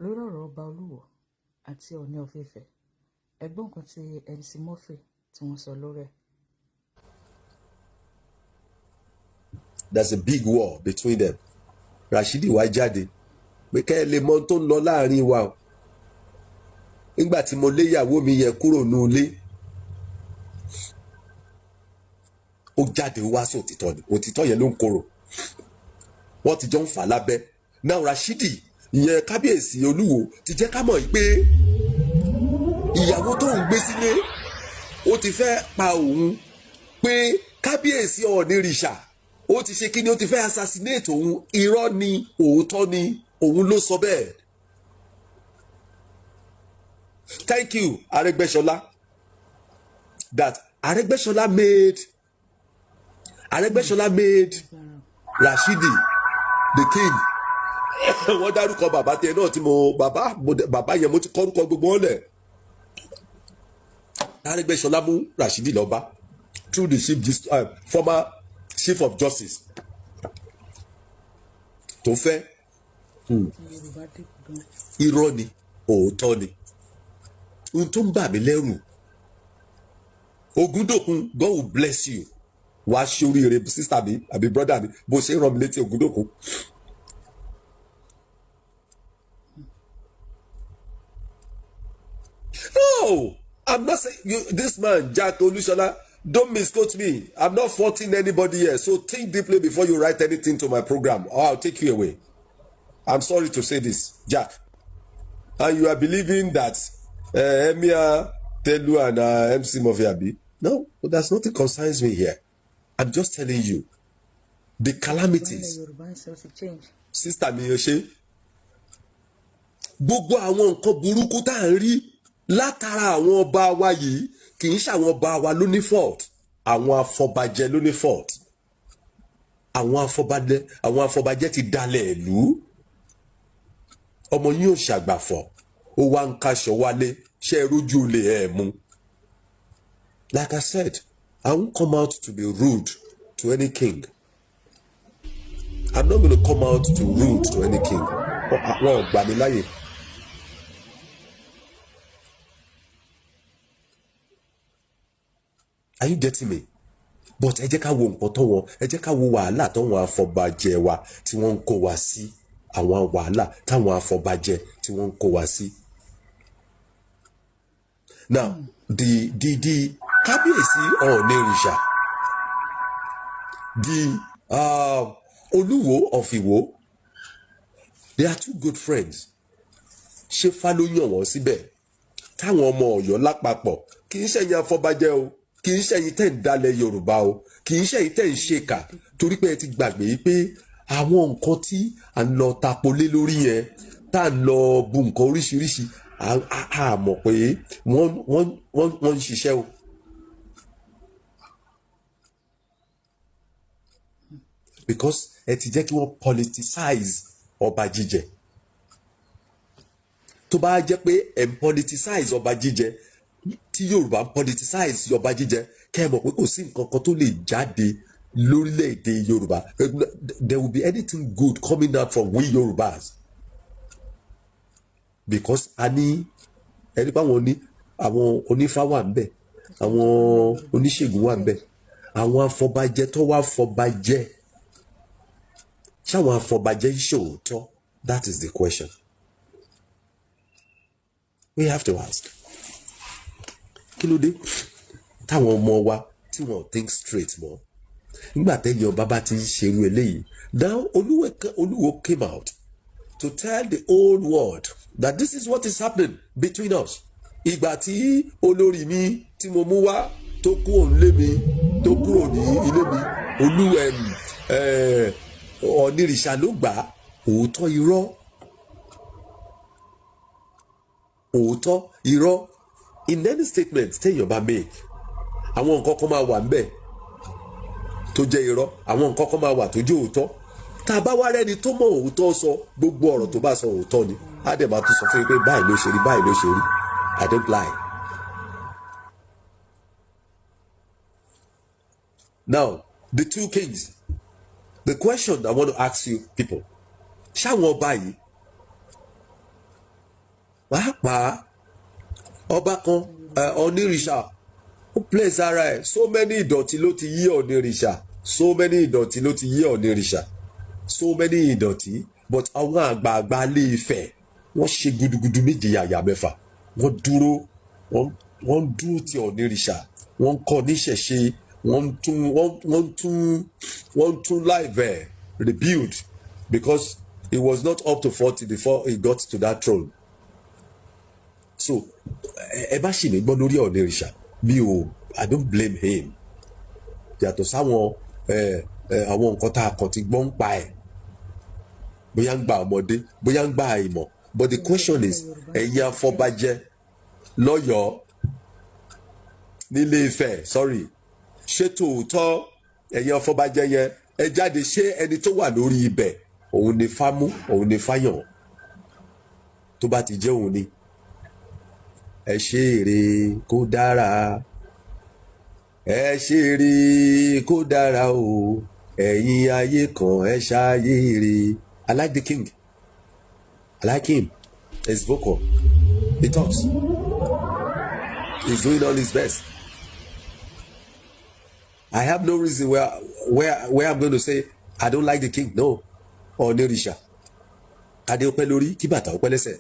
Lórí ọ̀rọ̀ ọba Olúwo àti Ọọ̀ni of Ifẹ̀, ẹ gbọ́ nǹkan tí MC Murphy tí wọ́n sọ lórí ẹ̀. There's a big war between them. Rashidi wá jáde pé kẹ́ ẹ lè mọ ohun tó ń lọ láàrin wa o. Nígbà tí mo lé ìyàwó mi yẹn kúrò ní ilé, ó jáde wá sí òtítọ́ ni, òtítọ́ yẹn ló ń korò. Wọ́n ti jọ ń fà lábẹ́. Now Rashidi ìyẹn kábíyèsí Olúwo ti jẹ́ ká mọ̀ pé ìyàwó tó ń gbé sílé ó ti fẹ́ pa òun, pé kábíyèsí Ọọ̀nìrìṣà ó ti ṣe kí ni, ó ti fẹ́ assassinate òun. Irọ́ ni, òótọ́ ni, òun ló sọ bẹ́ẹ̀. Thank you, Arẹ́gbẹ́ṣọlá. That Arẹ́gbẹ́ṣọlá made Rashidi the king. Wọ́n dárúkọ bàbá tiẹ̀ náà tí mo bàbá bàbá yẹn, mo ti kọ́rúkọ gbogbo wọn lẹ̀. Arẹ́gbẹ́ṣọlá mú Rashidi lọ bá through the former chief of justice tó fẹ́. Yorùbá dé gan. Irọ́ ni, òótọ́ ni. Ohun tó ń bà mí lẹ́rù, Ògúndòkun, God will bless you. Wàá ṣe oríire, sister mi àbí brother mi, bó ṣe ń rán mi létí Ògúndòkun. No, I'm not saying you, this man Jack Olushola, don't misquote me. I'm not faulting anybody here. So think deeply before you write anything to my program, or I'll take you away. I'm sorry to say this, Jack. And you are believing that Emir Telu and MC Murphy abi? No, but that's nothing concerns me here. I'm just telling you the Ilẹ̀ calamities. Yorùbá ń sọ ti change. Sister mi, ṣe gbogbo àwọn nǹkan burúkú tá à ń rí látara àwọn ọba wa yìí, kì í ṣàwọn ọba wa ló ní fault, àwọn afọbajẹ ló ní fault. Àwọn afọbajẹ ti dalẹ̀ ìlú. Ọmọ yín ò ṣàgbàfọ̀, ó wá ń kaṣọ wálé, ṣe é rójú olè ẹ̀ mú. Like I said, I won't come out to be rude to any king. I'm not gonna come out to rude to any king. Wọn ò gbà mí láyè. Are you getting me? But ẹ jẹ́ ká wo nǹkan tó wọn, ẹ jẹ́ ká wo wàhálà táwọn afọbajẹ wa tí wọ́n ń kó wa sí, àwọn wàhálà táwọn afọbajẹ tí wọ́n ń kó wa sí. Now the kábíyèsí Ọọ̀nìrìṣà, the Olúwo of Ìwó, they are two good friends. Ṣé Fá ló yàn wọ́n síbẹ̀? Táwọn ọmọ Ọ̀yọ́ lápapọ̀, kì í ṣẹ̀yin afọbajẹ o, kì í ṣẹ̀yin tẹ̀ ń dalẹ̀ Yorùbá o, kì í ṣẹ̀yin tẹ̀ ń ṣèkà, torí pé ẹ ti gbàgbé pé àwọn nǹkan tí à ń lọ tapolé lórí yẹn, tá à ń lọ bu nǹkan oríṣiríṣi, a mọ̀ pé wọ́n ń ṣiṣẹ́ o. Because ẹ ti jẹ́ kí wọ́n politicize ọba jíjẹ. Tó bá jẹ́ pé ẹ̀ ń politicize ọba jíjẹ, tí Yorùbá ń politicize ọba jíjẹ, kẹ́ ẹ mọ̀ pé kò sí nǹkan kan tó lè jáde lórílẹ̀‐èdè Yorùbá. There will be anything good coming out from we Yorùbás? Because a ní ẹni pé àwọn ní àwọn onífá wà ń bẹ̀, àwọn oníṣègùn wà ń bẹ̀, àwọn afọbajẹ tó wá fọbajẹ, ṣáwọn afọbajẹ ń ṣòótọ́? That is the question we have to ask. Kí ló dé táwọn ọmọ wa tí wọn think straight mọ́ nígbà tẹ́yìn ọba bá ti ń ṣerú eléyìí? Now Olúwo came out to tell the whole world that this is what is happening between us. Ìgbà tí olórí mi tí mo mú wá tó kúrò nílé mi, tó kúrò ní ilé mi, olú Ọ̀nìrìṣà ló gbà á. Òótọ́ irọ́, òótọ́ irọ́, in any statement téèyàn bá make, àwọn nǹkan kan máa wà ńbẹ̀ tó jẹ́ irọ́, àwọn nǹkan kan máa wà tó jẹ́ òótọ́. Tá a bá wá rẹ́ni tó mọ̀ òótọ́ sọ, gbogbo ọ̀rọ̀ tó bá sọ òótọ́ ni. Á dẹ̀ máa tún sọ fún yín pé báyìí ló ṣe rí, báyìí ló ṣe rí. I don't lie. Now the two kings, the question I want to ask you people, ṣáwọn ọba yìí Pàápàá ọba kan, Ọ̀nìrìṣà, ó place ara ẹ̀. So many ìdọ̀tí ló ti yí Ọ̀nìrìṣà, so many ìdọ̀tí ló ti yí Ọ̀nìrìṣà, so many ìdọ̀tí. But àwọn àgbààgbà Ilé Ifẹ̀, wọ́n ṣe gudugudu méje yàyà mẹ́fà. Wọ́n dúró, wọ́n dúró ti Ọ̀nìrìṣà, wọ́n kọ́ níṣẹ̀ṣe, wọ́n tún live ẹ̀ rebuild, because he was not up to 40 before he got to that throne. So ẹ bá ṣì mí gbọ́ lórí Ọ̀nìrìṣà, mi ò, I don't blame him. Yàtọ̀ sáwọn ẹ ẹ àwọn nǹkan tá a kàn ti gbọ́ ń pa ẹ̀, bóyá ń gba ọmọdé, bóyá ń gba ìmọ̀. But the question is, ẹ̀yin afọbajẹ lọ́yọ̀ọ́, nílé Ifẹ̀, sorry, ṣé tòótọ́ ẹ̀yin afọbajẹ yẹn, ẹ jáde, ṣé ẹni tó wà lórí ibẹ̀, òun ni fámú, òun ni fáyàn? Tó bá ti jẹ́ òun ni, ẹ ṣe èrè kó dára, ẹ ṣe èrè kó dára o. Ẹ̀yin ayé kan, ẹ ṣayé èrè. I like the king. I like him. He's vocal. He talks. He's doing all his best. I have no reason where I'm going to say I don't like the king. No. Ọ̀nìrìṣà, kádé ó pẹ́ lórí, kí bàtà ó pẹ́ lẹ́sẹ̀,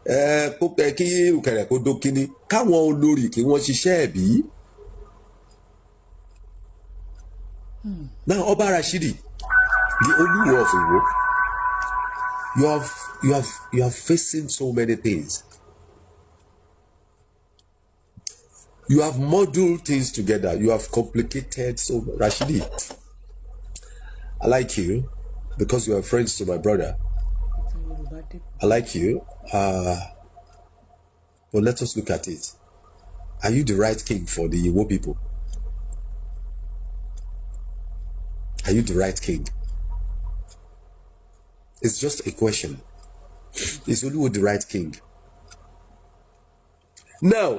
ẹ kó pẹ́, kí ìrùkẹ̀rẹ̀ kó dókínní, káwọn olórí kí wọ́n ṣiṣẹ́ ẹ̀ bí. Now, Ọba Rashidi, the Olúwo of Iwo, you have facing so many things. You have muddled things together. You have complicated. So Rashidi, I like you because you are friends to my brother. Ìtàn Yorùbá dé. I like you. But let us look at it. Are you the right king for the Iwo people? Are you the right king? It's just a question. Is Oluwo the right king? Now,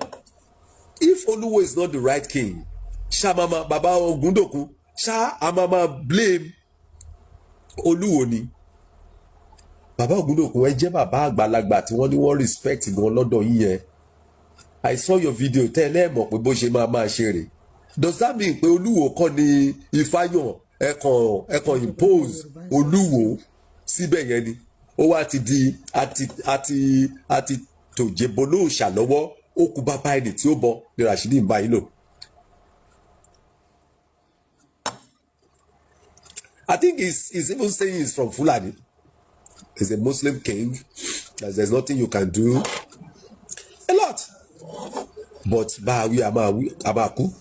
if Oluwo is not the right king, ṣá mama Baba Ogundokun, ṣá a máa blame Olúwo ni? Baba Ogundokun, ẹ jẹ́ bàbá àgbàlagbà tí wọ́n ní wọ́n respect gan lọ́dọ̀ yín yẹn. I saw your video tẹ́ ẹ lẹ́ẹ̀mọ̀ pé bó ṣe máa máa ṣe rè. Does that mean pé Olúwo kọ́ ni Ifáyàn? Ẹ̀kan impose Olúwo síbẹ̀ yẹn ni ó wá ti di àti tòjébó lóòṣà lọ́wọ́, ó kú bàbá ẹni tí ó bọ ní Rashidi ń bá yín lò. I think he's even saying he's from Fulani. He's a Muslim king. That there's nothing you can do. A lot. But bá a wí, a máa wí, a máa kú.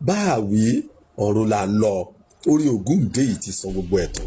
Bá a wí, ọ̀run là ń lọ. Orí Ògúndé yìí ti sọ gbogbo ẹ̀ tán.